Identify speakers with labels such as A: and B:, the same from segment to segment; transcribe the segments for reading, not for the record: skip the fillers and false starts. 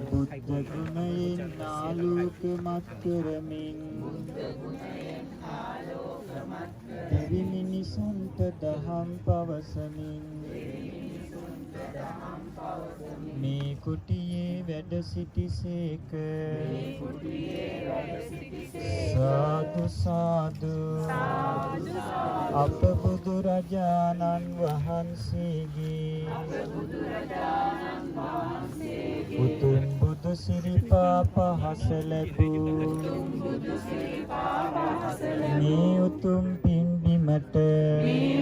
A: බුද්ධ ගුණයෙන් ආලෝකමත් කරමින් දෙවි මිනිසුන්ට දහම් පවසමින් මේ කුටියේ වැඩ සිටිසේක. සාදු සාදු. අප බුදුරජාණන් වහන්සේගේ උතුම් බුදු සිරිපා පහස ලැබූ මේ උතුම් පින් බිමට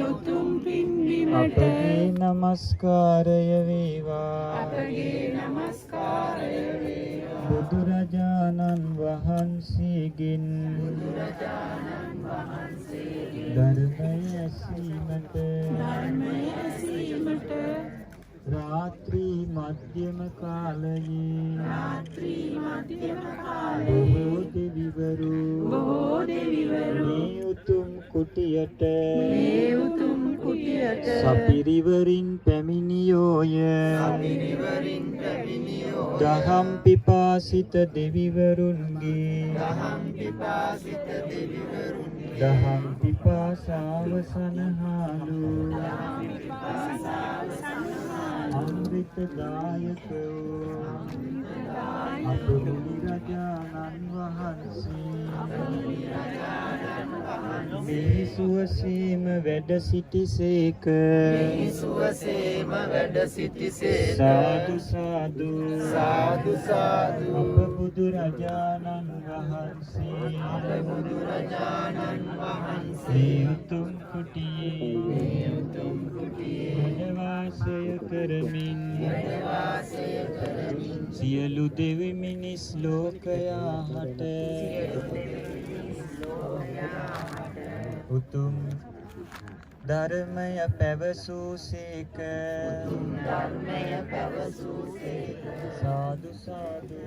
B: උතුම් පින් බිමට
A: අපගේ නමස්කාරය වේවා.
B: අපගේ නමස්කාරය වේවා.
A: බුදුරජාණන් වහන්සේගෙන් ධර්මය ඇසීමට
B: ධර්මය ඇසීමට
A: රාත්‍රී මධ්‍යම කාලයේ
B: රාත්‍රී මධ්‍යම කාලයේ
A: බොහෝ දෙවිවරු
B: බොහෝ දෙවිවරු
A: මේ උතුම් කුටියට
B: මේ උතුම් කුටියට
A: සපිරිවරින් පැමිණියෝය. දහම් පිපාසිත දෙවිවරුන්ගේ දහම් පිපාසාව සනහාලු අමෘතදායක වූ අප මුනි රජාණන් වහන්සේ මේ සුවසේම වැඩ සිටිසේක.
C: සුවසේම වැඩ සිටිසේක.
A: සාදු සාදු.
C: සාදු සාදු.
A: අප බුදුරජාණන් වහන්සේ
C: බුදුරජාණන් වහන්සේ
A: මේ උතුම් කුටියේ
C: මේ උතුම් කුටියේ
A: වැඩ වාසය කරමින්
C: වැඩ වාසය කරමින්
A: සියලු දෙවි මිනිස් ලෝකයා හට උතුම් ධර්මය පැවසූසේක.
C: ධර්මය පැවසූසේක.
A: සාදු සාදු.